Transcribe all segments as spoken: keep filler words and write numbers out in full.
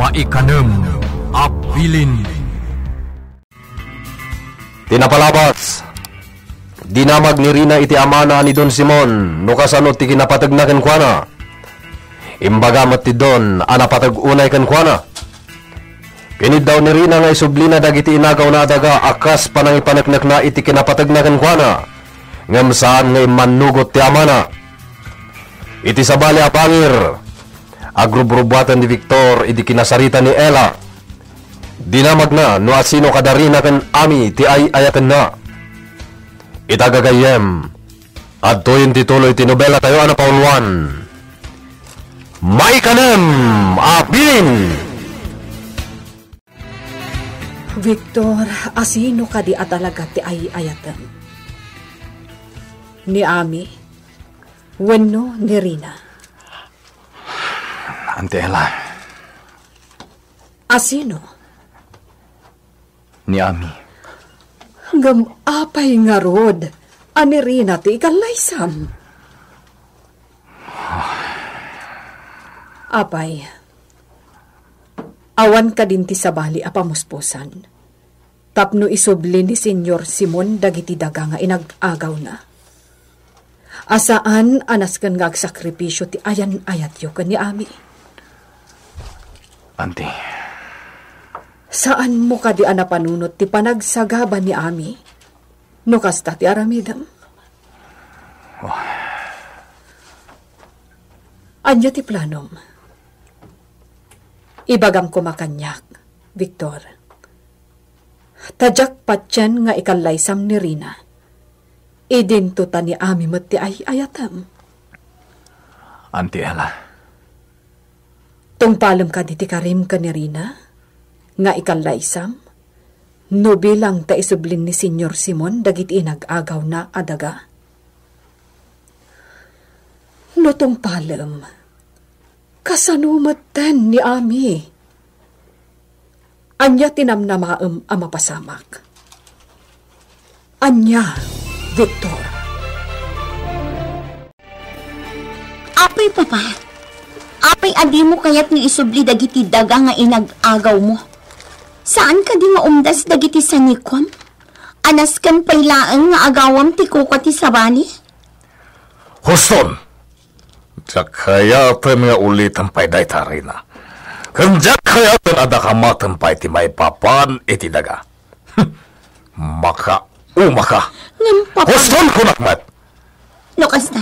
Maikanem a bilin. Ti napalabas, dinamag ni Rina iti amana a ni Don Simon no kasano ti kinapategna kenkuana. Imbaga met ti Don a napateg unay kenkuana. Kiniddaw ni Rina nga isublina dagiti inagawna a daga a kas panangipaneknekna iti kinapategna kenkuana, ngem saan nga immannugot ti amana. Iti sabali a bangir, agrubrubuaten ni Victor idi kinasarita ni Ella. Dinamagna no asino kada Rina ken Ami ti ay-ayatenna. Ita gagayyem, adtoyen ti tuloy ti nobelatayo a napauluan. Maikanem a bilin! Victor, asino kadi a talaga ti ay-ayatem? Ni Ami wenno ni Rina? Auntie Ella. Asino? Ni Ami. Ngem apay ngarud a ni Rina ti ikallaysam? Apay, awan kadin ti sabali a pamuspusan tapno isubli ni Señor Simon dagiti daga nga inag-agawna? A saan a nasken nga agsakripisio ti ayan-ayatyo ken ni Ami. Auntie. Saanmo kadi a napanunot ti panagsagaba ni Ami no kasta ti aramidem? Oh. Ania ti planom? Ibagam koma kaniak, Victor. Ta diak patien nga ikallaysam ni Rina. Idinto ta ni Ami met ti ay-ayatem. Auntie Ella. Tungpalem kadi ti karim ken ni Rina nga ikallaysam no bilang ta isublin ni Señor Simon dagiti inag-agawna a daga? No tungpalem, kasano metten ni Ami? Ania ti namnamaem a mapasamak? Ania, Victor? Apay, Papa? Apay a dimo kayat nga isubli dagiti daga nga inag-agawmo? Saan kadi nga umdas dagiti sanikuam? A nasken pay laeng nga agawam ti kukua ti sabali? Huston! Diak kayaten nga ulitem pay dayta, Rina. Ken diak kayaten a dakamatem pay ti maipapan iti daga. Makaumaka. Ngem, Papa. Huston, kunak met! No kasta,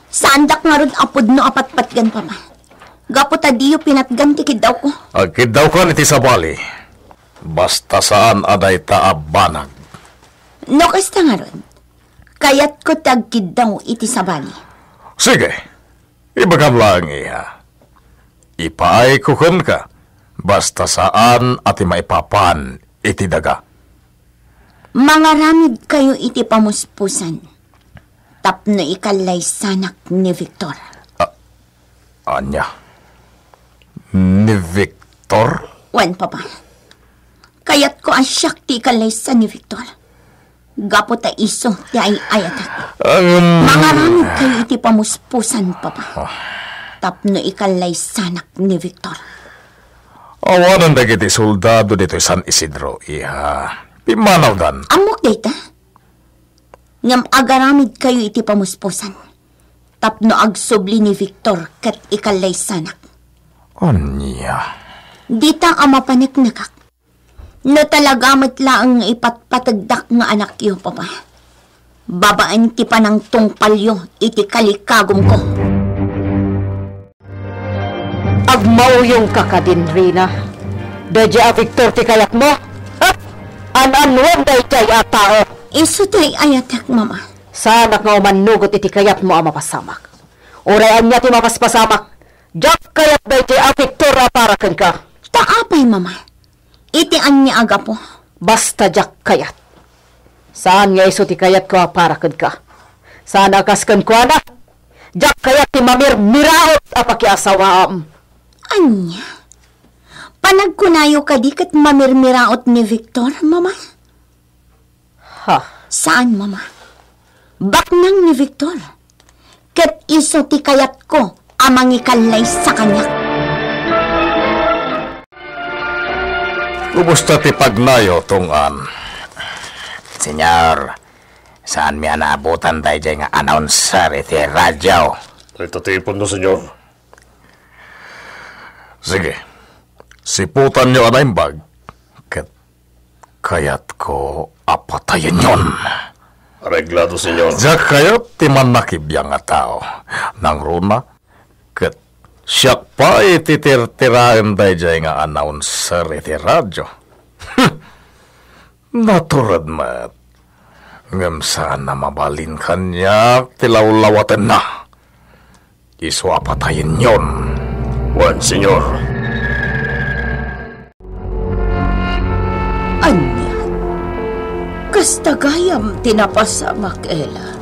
saandak ngarud a pudno a patpatgan, Papa. Gapu ta diyo pinatgan ti kiddawko. Agkiddawkan iti sabali. Basta saan a dayta a banag. No kasta ngarud, kayatko ti agkiddaw iti sabali. Sige, ibagam laeng, iha. Ipaayko kenka, basta saan a ti maipapan iti daga. Mangaramidkayo iti pamuspusan tapno ikallaysanak ni Victor. A-, ania? Ni Victor? Wen, Papa. Kayatko a siak ti ikallaysa ni Victor. Gapu ta isu ti ay-ayatak. Ang Mangaramidkayo iti pamuspusan, Papa. Ah. Tapno ikallaysanak ni Victor. Awanen dagiti soldado ditoy San Isidro, iha. Pimmanawdan. Ammok dayta. Ngem agaramidkayo iti pamuspusan tapno agsubli ni Victor ket ikallaysanak. Ania? Dita a mapaneknekak. No talaga met laeng nga ipatpategdak nga anakyo, Papa, babaen ti panangtungpalyo iti kalikagumko. Agmauyongka kadin, Rina. Daydiay a Victor ti kayatmo? Ha? An-annuem daydiay a tao? Isu ti ay-ayatek, Mama. Saanak nga umannugot iti kayatmo a mapasamak. Uray ania ti mapaspasamak, diak kayat daydiay a Victor a para kenka. Ta apay, Mama? Iti ania a gapu? Basta diak kayat. Saan nga isu ti kayatko a para kenka. Saan a kas kenkuana. Diak kayat ti mamirmiraot a pakiasawaam. Ania? Panagkunayo kadi ket mamirmiraot ni Victor, Mama? Ha? Saan, Mama? Baknang ni Victor. Ket isu ti kayatko a mangikallaysa kaniak. Kumusta ti pagnayo, Tong-an? Senyor, saanmi a naabutan daydiay nga announcer iti radio? Dayta ti ipunno, senyor. Sige, siputanyo a naimbag, ket kayatko a patayenyon. Areglado, senyor. Diak kayat ti mannakibiang a tao. Nangruna, ket siak pay ti tirtiraen daydiay nga announcer iti radio. Natured met. Ngem saan a mabalin kaniak ti lawlawatenna. Isu a patayenyon. Wen, senyor. Ania? Kasta gayam ti napasamak, Ella?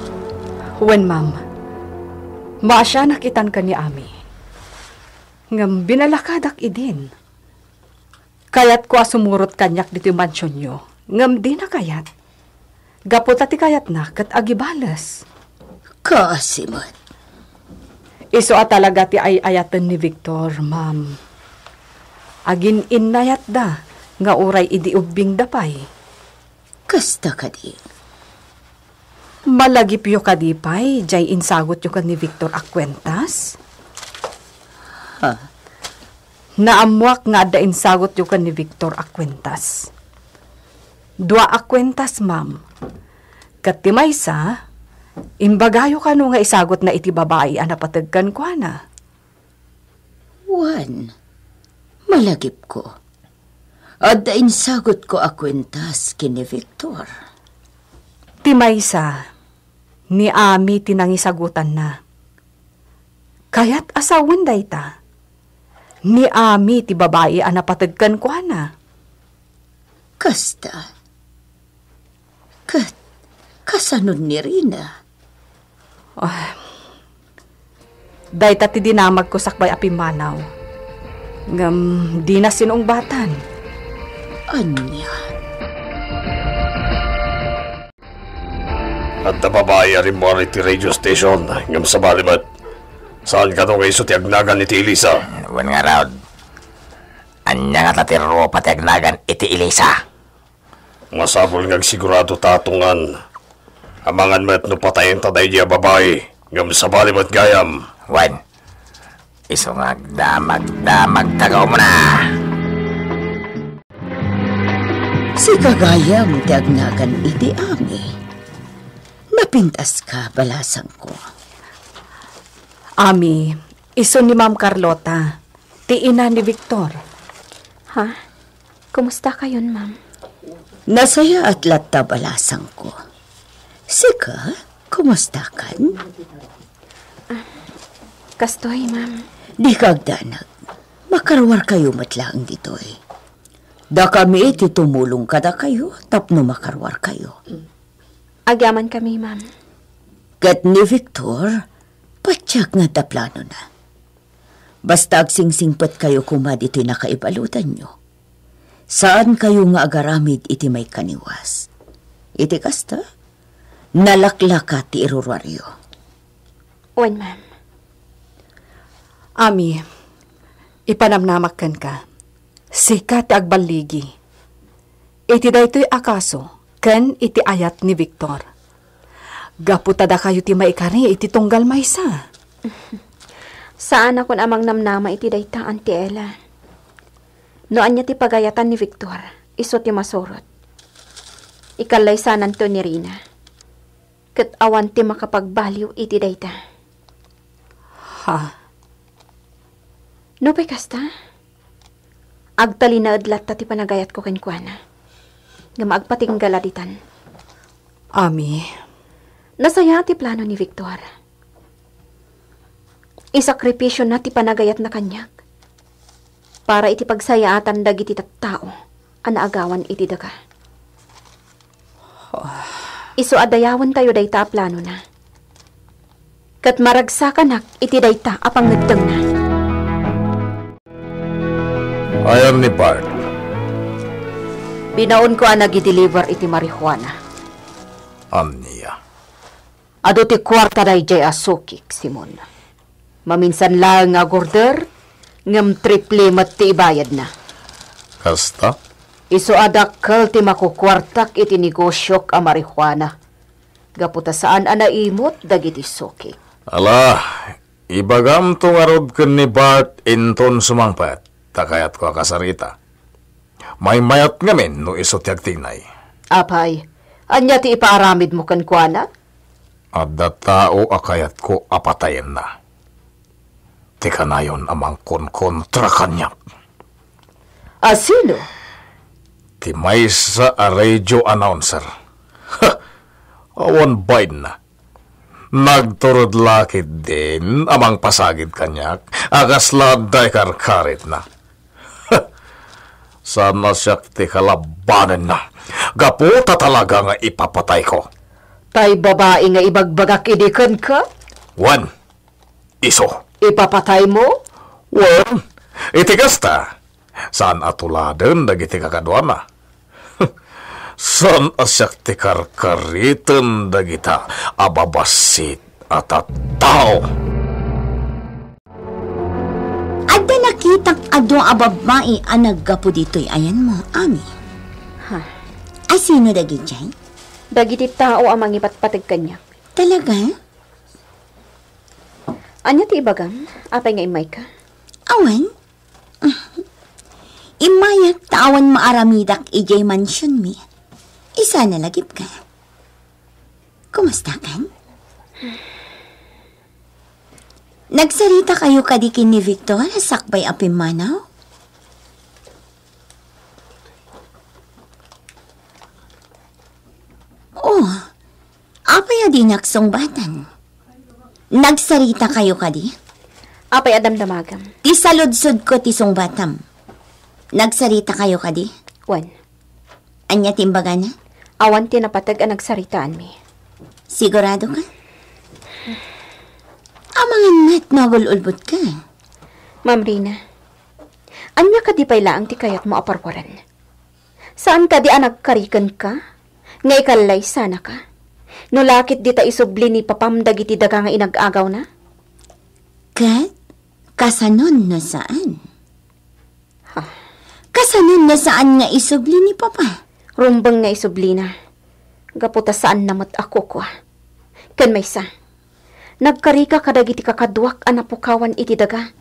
Wen, ma'am. Maasianak itan ken ni Ami. Ngem binalakadak idin. Kayatko a sumurot kaniak ditoy mansionyo, ngem dina kayat. Gapu ta ti kayatna ket agibales. Kaasi met. Isu a talaga ti ay-ayaten ni Victor, ma'am. Agin-innayatda nga uray idi ubbingda pay. Kasta kadi? Malagipyo kadi pay jay insagutyo ken ni Victor a kuentas? Ha? Naammoak nga adda insagutyo ken ni Victor a kuentas. Dua a kuentas, ma'am. Ket ti maysa, imbagayo kano nga isagutna iti babai a napateg kenkuana. Wen, malagipko. Adda insagutko a kuentas ken ni Victor. Ti maysa, ni Ami ti nangisagutanna. Kayat a sawen dayta. Ni Ami ti babai a napateg kenkuana. Kasta. Ket, kasano ni Rina? Ah, dayta ti dinamagko sakbay a pimmanaw. Ngem dina sinungbatan. Ania? Adda babai a rimmuar iti radio station, ngem sabali met, saan kano nga isu ti agnagan iti Elisa? Wen ngarud, ania ngata ti rupa ti agnagan iti Elisa? Masapul nga agsigurado ta, Tong-an. Amangan met no patayenta daydi a babai, ngem sabali met gayam. Wen, isu nga agdamagdamag ta nga umuna. Sika gayam ti agnagan iti Ami. Napintaska, balasangko. Ami, isu ni Ma'am Carlota, ti ina ni Victor. Ha? Kumusta kayon, ma'am? Nasayaat latta, balasangko. Sika, kumusta kan? Ah, kastoy, ma'am. Dika agdanag. Makaruar kayo met laeng ditoy. Dakami ti tumulong kadakayo tapno makaruar kayo. Agyaman kami, ma'am. Ket ni Victor, patiek nga adda planona. Basta agsingsingpet kayo koma ditoy nakaibaludanyo. Saan kayo nga agaramid iti maikaniwas. Iti kasta, nalaklaka ti iruruaryo. Wen, ma'am. Ami, ipanamnamak kenka. Sika ti agballigi iti daytoy a kaso ken iti ayat ni Victor. Gapu ta dakayo ti maikari iti tunggal maysa. Saanakon a mangnamnama iti dayta, Auntie Ella. No ania ti pagayatan ni Victor, isu ti masurot. Ikallaysananto ni Rina. Ket awan ti makapagbaliw iti dayta. Ha? Nupay kasta, agtalinaed latta ti panagayatko kenkuana. Ngem agpatingga la ditan. Ami. Nasayaat ti plano ni Victor. Isakripisiona ti panagayatna kaniak para iti pagsayaatan dagiti tattao a naagawan iti daga. Isu a dayawentayo dayta a planona. Ket maragsakanak iti dayta a pangngeddengna. Ayan ni Bart? Binaonko a nagideliver iti marijuana. Ania? Adu ti kuarta daydiay a sukik, Simon. Maminsan laeng nga agorder, ngem triple met ti ibayadna. Kasta? Isu a dakkel ti makukuartak iti negosiok a marijuana, gapu ta saan a naimut dagiti sukik. Ala, ibagamto ngarud ken ni Bart inton sumangpet, ta kayatko a kasarita. Maymayat ngamin no isu ti agtignay. Apay, ania ti ipaaramidmo kenkuana? Adda tao a kayatko a patayenna. Ti kanayon a mangkonkontra kaniak. A sino? Ti maysa a radio announcer. Ha! Awan bainna. Nagturod la ketdin a mangpasagid kaniak a kasla adda ikarkaritna. Saan a siak ti kalabanenna, gapu ta talaga nga ipapatayko. Tay babai nga ibagbagak idi kenka? Wen, isu. Ipapataymo? Wen, iti kasta, saan a tuladen dagiti kakaduana. Saan a siak ti karkariten dagita a babassit a tattao. Adda nakitak a dua a babbai a naggapu ditoy ayanmo, Ami. Ha? A sino dagidiay? Dagiti tao a mangipatpateg kaniak. Talaga? Ania ti ibagam? Apay nga immayka? Awan. Immayak ta awan maaramidak idiay mansionmi. Isuna lagipka. Kumustakan? Nagsaritakayo kadi ken ni Victor sakbay a pimmanaw? Oh, apay a dinak sungbatan? Nagsaritakayo kadi? Apay a damdamagam? Ti saludsodko ti sungbatam. Nagsaritakayo kadi? Wen. Ania ti imbagana? Awan ti napateg a nagsaritaanmi. Siguradoka? Amangan met no agul-ulbodka. Ma'am Rina, ania kadi pay laeng ti kayatmo a parwaran? Saan kadi a nagkari kenka nga ikallaysanaka? No la ket dita isubli ni papam dagiti daga nga inag-agawna? Ket kasanon no saan? Ha? Kasanon no saan nga isubli ni papa? Rumbeng nga isublina. Gapu ta saanna met a kukua. Ken maysa, nagkarika kadagiti kakaduak a napukawan iti daga.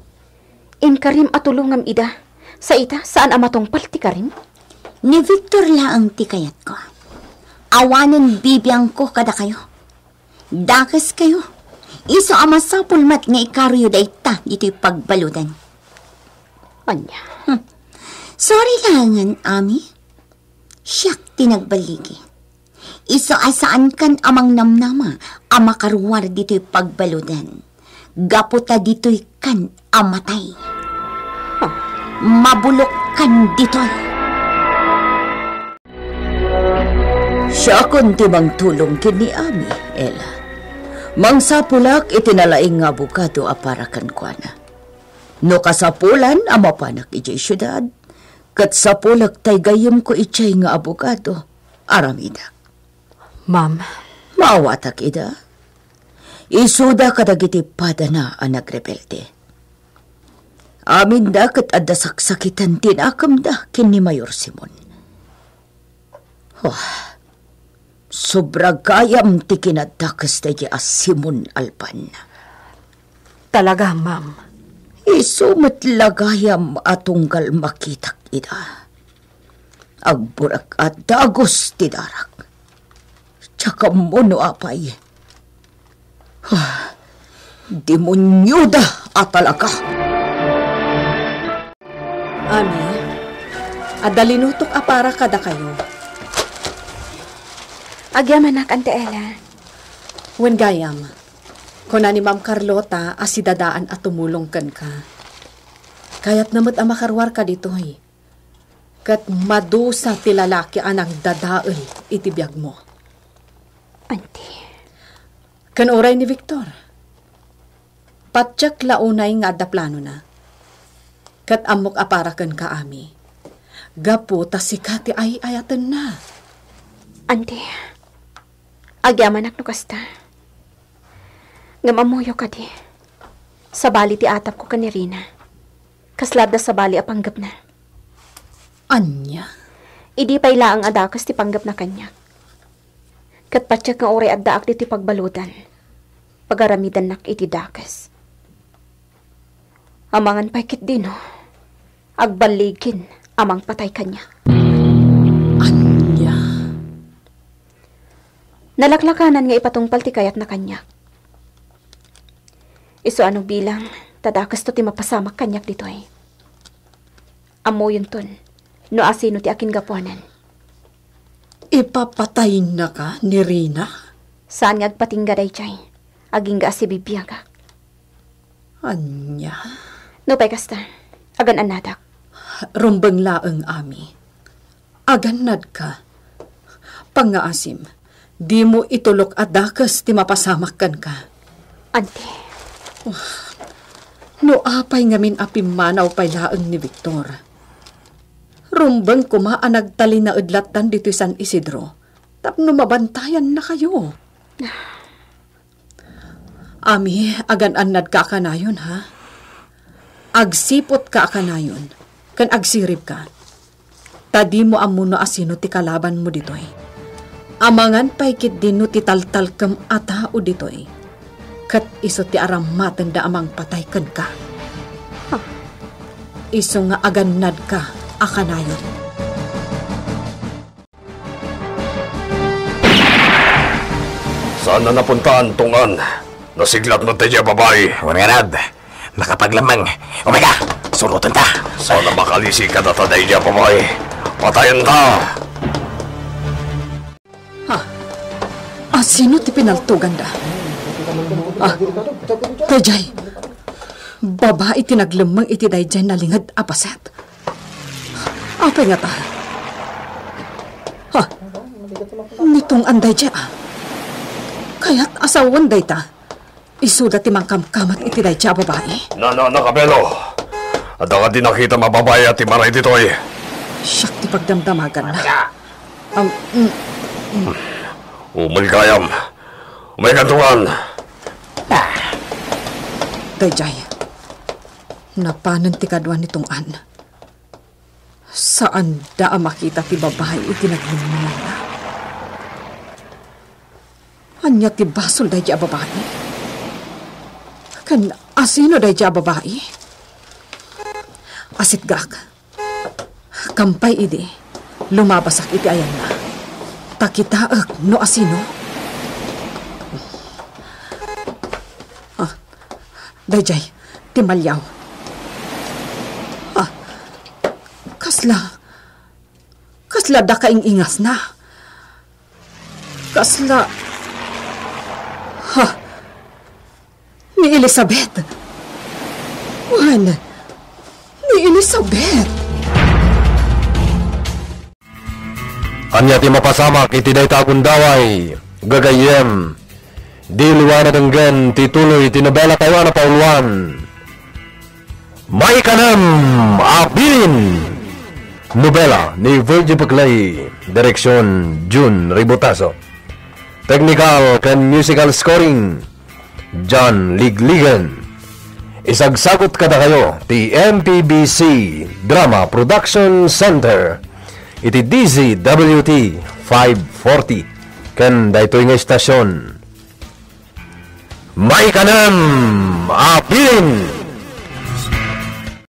Inkarim a tulongam ida. Sa ita, saan a matungpal ti karim? Ni Victor laeng ti kayatko. Awanen bibiangko kadakayo. Dakeskayo. Isu a masapul met nga ikaroyo dayta ditoy pagbaludan. Ania? Hmm. Sorry laengen, Ami. Siak ti nagballigi. Isu a saankan a mangnamnama a makaruar ditoy pagbaludan. Gapu ta ditoykan a matay. Huh. Mabulokkan ditoy. Siakon ti mangtulong ken ni Ami, Ella. Mangsapulak iti nalaing nga abogado a para kenkuana. No kasapulan a mapanak idiay siudad, ket sapulek tay gayyemko idiay nga abogado, aramidak. Ma'am. Maawatak ida. Isuda kadagiti padana a nagrebelde. Aminda ket adda saksakitan ti nakemda ken ni Mayor Simon. Oh, sobra gayam ti kinadakes daydi a Simon Alban. Talaga, ma'am. Isu met la gayam a tunggal makitak ida. Agburek a dagus ti darak. Diak ammo no apay. Ah, demonioda a talaga. Ami, adda linutok a para kadakayo. Agyamanak, Ante Ella. Wen gayam, kuna ni Ma'am Carlota a sidadaan a tumulong kenka. Kayatna met a makaruarka ditoy. Ket madusa ti lalaki a nagdadael iti biagmo. Auntie. Ken uray ni Victor. Patiek la unay nga adda planona. Ket ammok a para kenka, Ami. Gapu ta sika ti ay-ayatenna. Auntie, agyamanak no kasta. Ngem ammoyo kadi, sabali ti atapko ken ni Rina. Kasla adda sabali a panggepna. Ania? Idi pay laeng a dakes ti panggepna kaniak. Ket patiek nga uray addaak ditoy pagbaludan, pagaramidannak iti dakes. Amangan pay ketdino, agballigin a mangpatay kaniak. Ania? Nalaklakanan nga ipatungpal ti kayatna kaniak. Isu a no bilang, ta dakesto ti mapasamak kaniak ditoy. Ammoyonton no asino ti akingapuanan. Ipapataynaka ni Rina? Saan nga agpatingga daydiay. Agingga a sibibiagak. Ania? Nupay kasta, agan-annadak. Rumbeng laeng, Ami. Agannadka. Pangngaasim, dimo itulok a dakes ti mapasamak kenka. Ante. No apay ngamin a pimmanaw pay laeng ni Victor, rumbeng koma a nagtalinaed lattan ditoy San Isidro tapno mabantayannakayo. Ami, agan-annadka a kanayon, ha? Agsiputka a kanayon, ken agsiribka. Ta dimo ammo no asino ti kalabanmo ditoy. Amangan pay ketdino ti taltalkem a tao ditoy. Ket isu ti arammatenda a mangpatay kenka. Isu nga agannadka a kanayon. Saan a napuntaan, Tong-an? Nasiglat met daydiay a babai. Wen ngarud, makapaglemmeng. Umay ka, suroten ta. Saan a makalisi kadata daydiay a babai. Patayen ta. Ha? Asino ti pinaltoganda? Ah, daydiay. Babai ti naglemmeng iti daydiay nalinged a paset. Apay ngata? Ha? Ni Tong-an daydiay, ah. Kayat a sawen dayta. Isuda ti mangkamkamat iti daydiay a babai. Na, na, na, Kabelo. Adda kadi nakitam a babai a timmaray ditoy? Siak ti pagdamdamaganna. Am, mm, mm. Umay gayam. Umay ka, Tong-an. Ah. Daydiay. Napanen ti kadua ni Tong-an. Saanda a makita ti babai iti naglemmenganda. Ania ti basol daydiay a babai? Ken asino daydiay a babai? Asitgak. Kampay idi, lumabasak iti ayanna. Ta kitaek no asino. Ah, daydiay, ti maliaw. Ah, kasla, kasla adda kaing-ingasna. Kasla, ha? Ni Elizabeth. Wen, ni Elizabeth. Ania ti mapasamak iti dayta a gundaway, gagayyem? Di liwa na denggen ti tuloy ti nobela tayo a napauluan. Maikanem a Bilin! Nobela ni Virgie Buclay, direksyon Jun Ributaso. Technical ken musical scoring, John Ligligan. Isagsagot kadakayo ti M P B C Drama Production Center iti D Z W T five forty ken daytoy nga istasyon. Maikanem a Bilin!